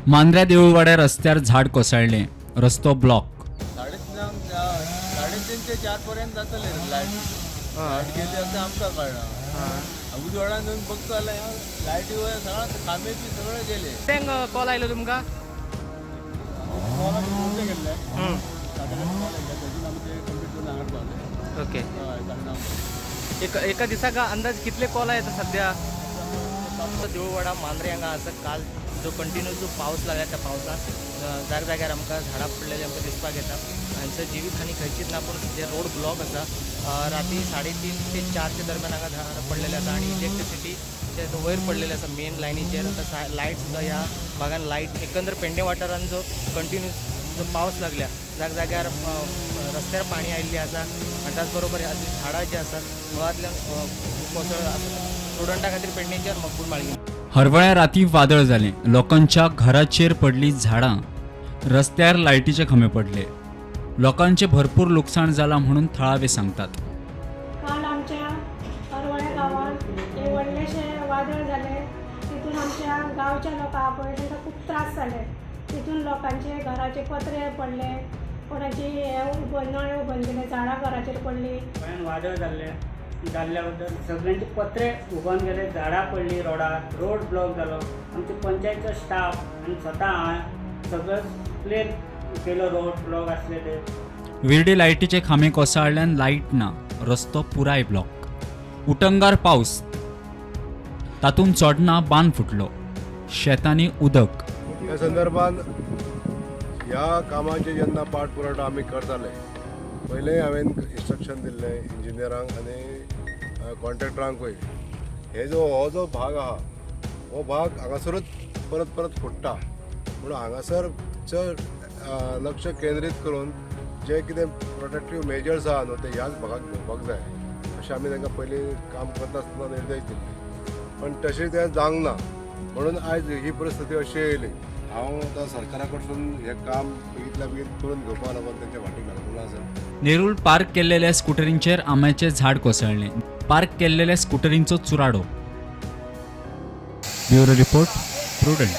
मांद्र्या देऊळवाड्या रस्त्यार झाड कोसळ्ळें, रस्तो ब्लॉक. 3:30, 3:30 ते 4 पर्यंत जातले लायट. लायट गेली असं आमकां कळना. उजवाडान येवन बघतो जाल्यार लायटी वयर सगळ्या खांबे बी सगळे गेले. कित्यांक कॉल आयलो तुमकां? गेल्ले कॉल आयिल्ले, तेतून आमी ते कंप्लीट करून हांगा पावले. ओके. हय, 9:30. एका दिसाक अंदाज कितले कॉल येता सध्या? देऊळवाडा मांद्रे हांगा आसा. काल जो कंटिन्यू जो पावस लागला, त्या पावसात जाग जाग्यार आमकां झाडां पडलेली आमकां दिसपाक येता. हांगसर जिवीत हानी खंयचीच ना, पूण सद्या रोड ब्लॉक आसा. राती 3:30 ते 4च्या दरम्यान हांगा झाडां पडलेले आसा आनी इलेक्ट्रिसिटीचे वयर पडलेले आसा मेन लायनीचेर. आतां लायट सुद्दां ह्या भागान लायट, एकंदर पेडणे वाठारान जो कंटिन्यू जो पावस लागल्या, जाग जाग्यार रस्त्यार पाणी आयिल्लें आसा आनी त्याच बरोबर झाडां जी आसात मुळांतल्यान कोसळ आसा. स्टुडंटा खातीर पेडणेचेर मकबूल माळगी. हरवळ्या राती वादळ जालें. लोकांच्या घराचेर पडली झाडां, रस्त्यार लायटीचे खांबे पडले. लोकांचे भरपूर लुकसाण जालां म्हणून थळावे सांगतात. काल आमच्या हरवळ्या गांवांत एक व्हडलेशें वादळ जालें. तितून आमच्या गांवच्या लोकांक पळय तांकां खूब त्रास जाले. तितून लोकांचे घराचे पत्रे पडले, कोणाची हे उबन नळे उबन गेले, झाडां घराचेर पडली. गोंयान वादळ जाल्लें, जाल्ल्या बद्दल सगळ्यांचे पत्रे उबोन गेले, झाडां पडली रोडार, रोड ब्लॉक जालो. आमचे पंचायतचो स्टाफ आनी स्वता हांवें सगळो क्लियर केलो रोड ब्लॉक आसले ते. विर्डी लायटीचे खांबे कोसळ्ळ्यान लायट ना, रस्तो पुराय ब्लॉक. उटंगार पावस, तातूंत चोडणा बांद फुटलो, शेतांनी उदक. ह्या संदर्भात ह्या कामाचे जेन्ना पाठपुरावठो आमी करताले, पयलें हांवें इन्स्ट्रक्शन दिल्लें इंजिनियरांक आनी कॉन्ट्रॅक्टरांकूय, हे जो हो जो भाग आहा, हो भाग हांगासरूच परत परत फुट्टा म्हणून हांगासर चड लक्ष केंद्रीत करून जे कितें प्रोटेक्टीव मेजर्स आहा न्हू, ते ह्याच भागाक घेवपाक जाय अशें आमी तांकां पयलीं काम करता आसतना निर्देश दिल्ले. पण तशें तें जावंक ना म्हणून आयज ही परिस्थिती अशी येयली. हांव आतां सरकारा कडसून हें काम बेगींतल्या बेगीन करून घेवपा लागून तेंच्या फाटीक लागलेलो आसा. नेरूल पार्क केल्लेल्या स्कुटरींचेर आंब्याचें झाड कोसळ्ळें. पार्क केल्लेल्या स्कुटरींचो चुराडो. Bureau report, Prudent.